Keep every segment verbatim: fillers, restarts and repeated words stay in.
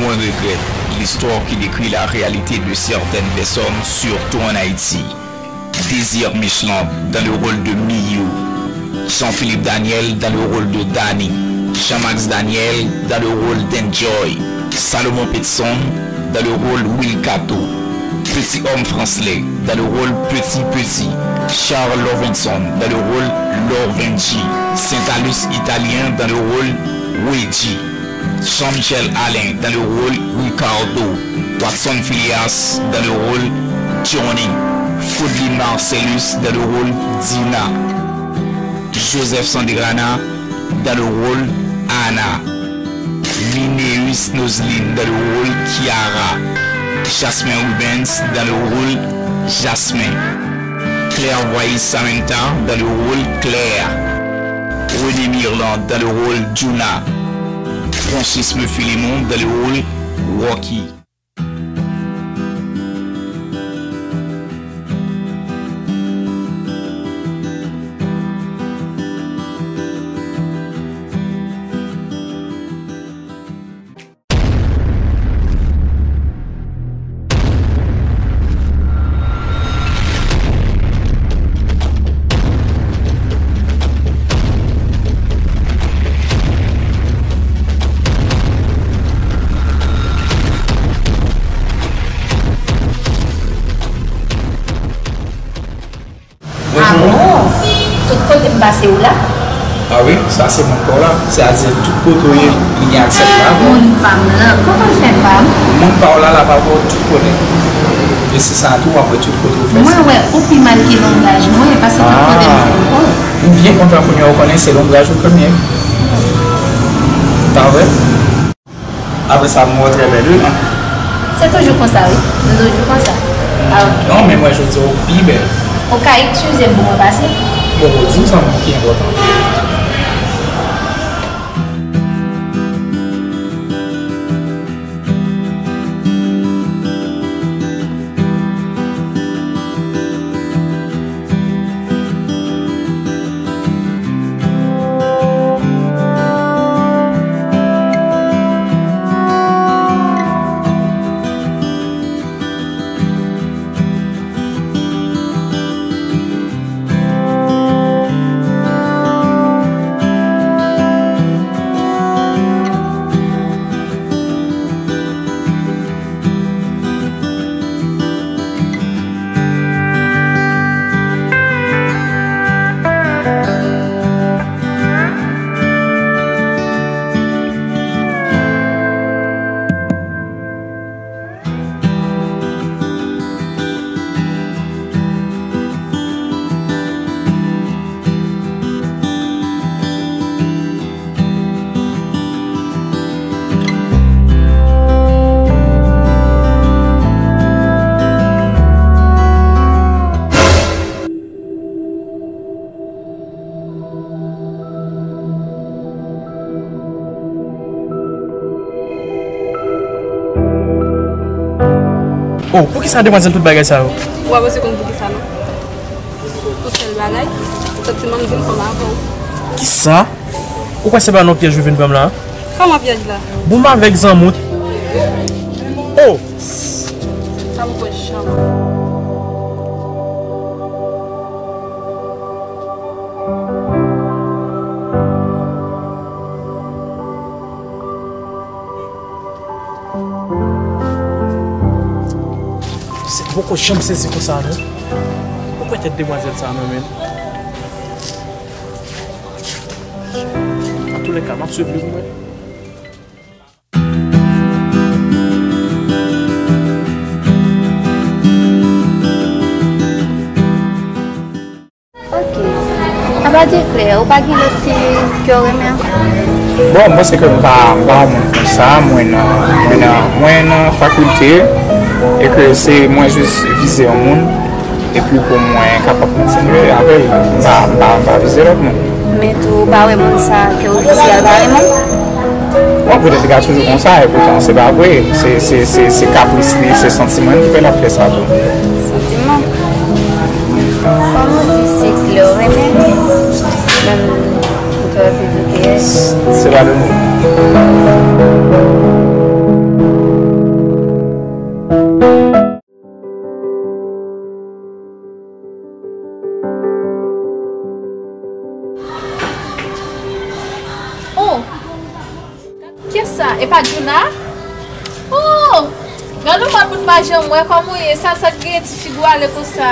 Mwen regrèt listwa ki dekri la réalité de certaines personnes, surtout en Haïti. Désir Michelin dans le rôle de Miyou. Jean-Philippe Daniel dans le rôle de Danny. Jean-Max Daniel dans le rôle d'Enjoy. Salomon Petson dans le rôle Will Kato. Petit Homme Francelet dans le rôle Petit Petit. Charles Lovenson dans le rôle Lovenji. Saint-Alus Italien dans le rôle Luigi. Jean-Michel Alain dans le rôle Ricardo. Watson Phileas dans le rôle Johnny. Foodly Marcellus dans le rôle Dina. Joseph Sandrana dans le rôle Anna. Mineus Noseline dans le rôle Kiara. Jasmin Rubens dans le rôle Jasmin. Claire Voice Samantha dans le rôle Claire. René Mirland dans le rôle Juna. Francisme Philémon dans le rôle Rocky. Ah bon? Tout kote m pase ou la? Ah wi, sa se moun pa w la. Sètadi tout kote w ye, li gen aksè pou la. Moun pa m lan, kòman l fè pa m? Moun pa w la, l ap avè w tout kote. E se sa tou, w ap wè tout kote w fè sa. Mwen wè ou pi mal ke lonbraj mwen, paske tout kote m fè m wè w. M byen kontan kounye a w konnen se lonbraj ou ke m ye. Pa vre? Apre sa, m wè w trè bèl, wi, non? Se toujou konsa, wi. M toujou konsa. Ah, ok. Non, men mwen, jodi a, w pi bèl. Ou ka eskize m pou mwen pase? Bon, ou di m sa, men ki enpòtan. Oh, poukisa demwazèl tout bagay sa yo? Ou pa bezwen konn poukisa non. Yon sèl bagay, santiman m di m fanm avè w. Kisa? Ou kwè se pa nan pyèj ou vin pran m la? Kòman pyèj la? Bon, m avèk zanmi w. Oh! Sa m kwè janm. Se poko janm sezi konsa non. Ou kwè tèt demwazèl sa non menm. Antoulèka, m ap swiv li pou mwen. Ok. Apa de Claire, ou pa gen lòt fi ke w renmen ankò? Bon, m panse ke m pa, m pa yon moun konsa. Mwen nan, mwen nan, mwen nan fakilte e ke se mwen jis vize yon moun. Epi pou mwen kapab kontinye avè l, m pa, m pa, m pa vize lòt moun. Men tou, ou pa wè moun sa ke w vize a pa renmen w? Bon, petèt li ka toujou konsa, epoutan se pa vre. Se, se, se, se kapris li, se santiman li ki fè l ap fè sa tou. Santiman? Kòman w di se Claire w renmen? Menm ou t ap di ke... Se pa de mo. Sa, e pa Djouna? Oh! Gade yon moun moun pa janm wè, kòman w ye? Sa, sa k genyen ti figi w ale konsa?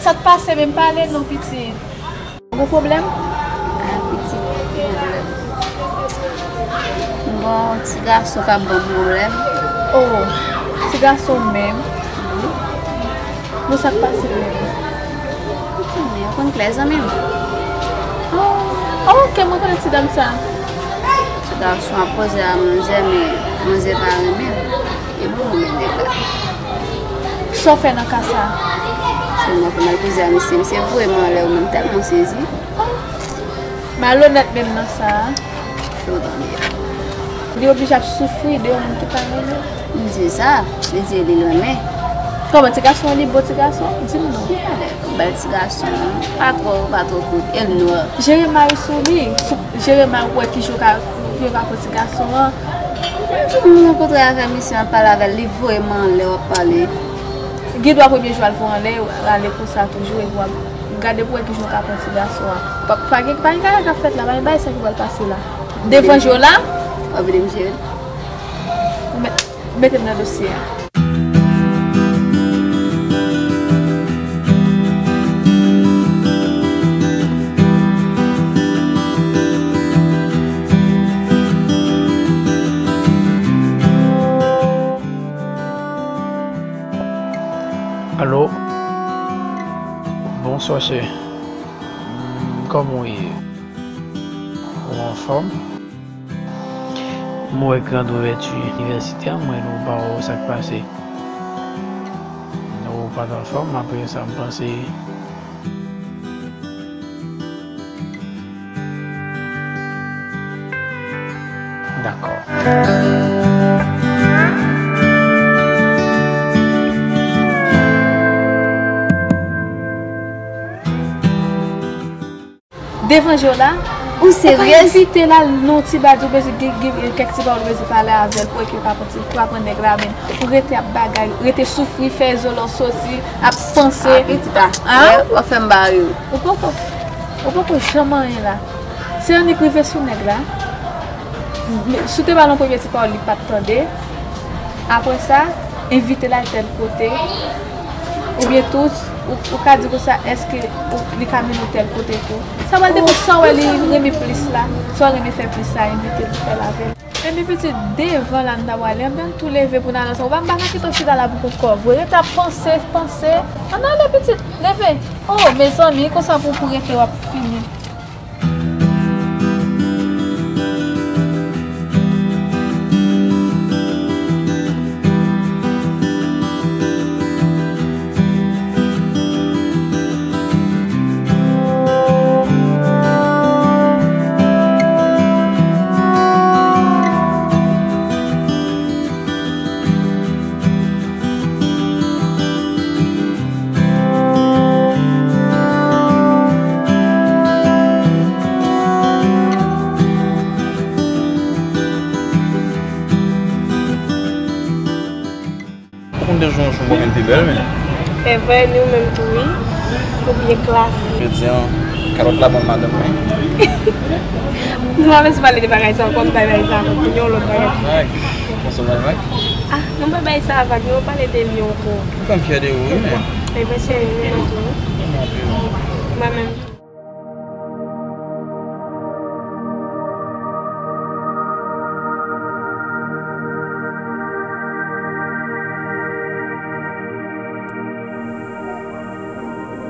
Sa k pase menm, pale non, pitit. Ou gen pwoblèm? Ah, pitit, pwoblèm. M gen yon ti gason k ap ban m pwoblèm. Oh, ti gason menm? Wi. Bon, sa k pase menm? Ou konnen, ou konn klè zanmi m. Oh, oh, ok, mwen konnen ti dam sa. Ti gason ap koze a manzè, men manzè pa renmen l. E mwen renmen nèg la. Sa w fè nan ka sa? Sèlman fè m al koze a misye. Misye voye m anlè, ou menm tèlman sezi. Malonèt menm nan sa a. Fè w tande. Li oblije ap soufri de yon moun ki pa renmen l. M di sa, li di li renmen. Kòman, ti gason an li bon ti gason? Di m non. Li pa bèl ti gason, pa twò, pa twò kout, e l nwa. Jere may ou sou li, sou, jere may ou wè kijan w ka, pou yo ka pran ti gason an. M di moun rankontre avè misye, m ap pale avè l, li voye m anlè, w ap pale. Gen dwa premye jou a l voye anlè, l ale konsa toujou, epi w ap gade pou wè kijan w ka pran ti gason an. Pa, pa gen, pa gen kaka k ap fèt la, pa gen bagay sa ki pral pase la. Devan je w la. W ap vini m jere l. Ou mèt Mete m nan dosye a. Alo. Bonswa, chè. Kòman w ye? Ou anfòm? M wè gran ouvèti inivèsite a, mwen, ou pa wè sa k pase. Ou pa t anfòm, apre sa, m panse. Dakò. Devan je w la. Ou serye? Ou pa envite l al nan yon ti badi, ou bezwen gen, gen, gen kèk ti pawòl, ou bezwen pale avè l pou wè ke w ka pran ti, pou w ka pran nèg la, men ou rete ap bagay, rete soufri, fè zo lè w soti, ap panse. Ah, pitit a. Hein? W ap fè m bare w. Ou poko, ou poko janm anyen la. Se annik rive sou nèg la. Si w te ba l yon premye ti pawòl, li pa t tande. Apre sa, envite l al tèl kote. Oubyen tou, ou, ou ka di konsa, èske ou, li ka mennen w tèl kote tou. Sa pral depann sa w wè li renmen plis la. Sa w renmen fè plis la, envite l pou fè l avè l. Epi pitit, devan la n ta prale, anben n tou leve pou n al ansanm. Ou pa, m pa ka kite w chita la pou kont kò w vre. Rete ap panse, panse. Ann ale pitit, leve. Oh, mezanmi, konsa pou, pou rete w ap fini. Ou konn de jou, jou mwen pi bèl, men. Evè, ni ou menm tou, wi. Ou byen klase. Jodi a, kalòt la ban m madanm mwen. Nou pa bezwen pale de bagay sa ankò, m bay bagay sa ankò pou yon lòt bagay. Vag. Konsa bay vag? Ah, nou pa bay sa vag, nou pale de li ankò. Ou fè m fyè de ou, wi, men. Evè, cheri, nou menm tou. Mwen menm tou.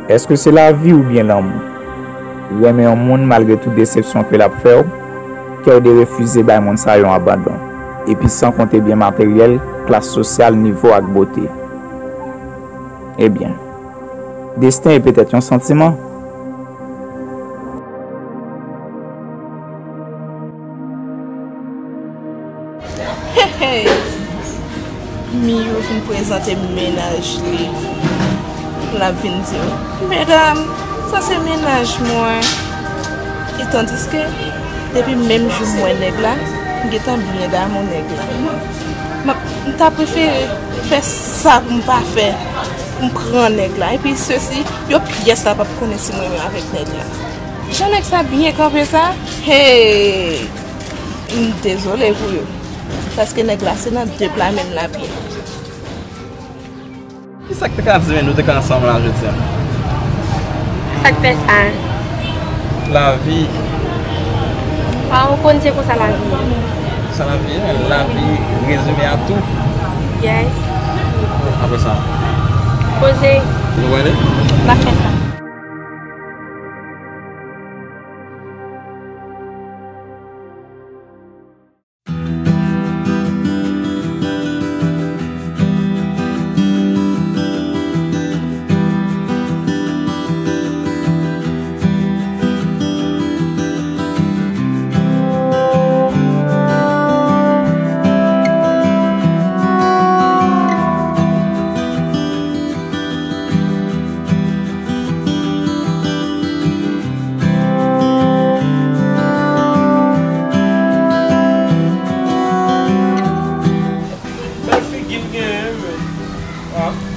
Èske se lavi oubyen lanmou? Renmen yon moun malgre tout desepsyon ke l ap fè w, kè w derefize bay moun sa yo yon abandon, epi san konte byen materyèl, klas sosyal, nivo ak bote. Ebyen, desten e petèt yon santiman. Hey, hey. Miyou vin prezante m mennaj li. L ap vin di w, "Medam, sa se mennaj mwen." E tandiske, depi menm jou m wè nèg la, m gentan byen damou nèg la. M, m ta prefere fè sa pou m pa fè. M pran nèg la. Epi sesi, yo pyès la p ap konnen si m renmen avèk nèg la. Jan nèg sa byen kanpe sa, hey! M dezole pou yo. Paske nèg la se nan de pla men l ap ye. Kisa k te ka di men nou te ka ansanm la jodi a? Sa k fè sa? Lavi. Ah, ou konn se konsa lavi ye. Sa lavi ye, lavi rezime a tou. Yes. Apre sa. Poze. Nou wè li? N ap fè sa. Bèl figi l genyen, men. Ah.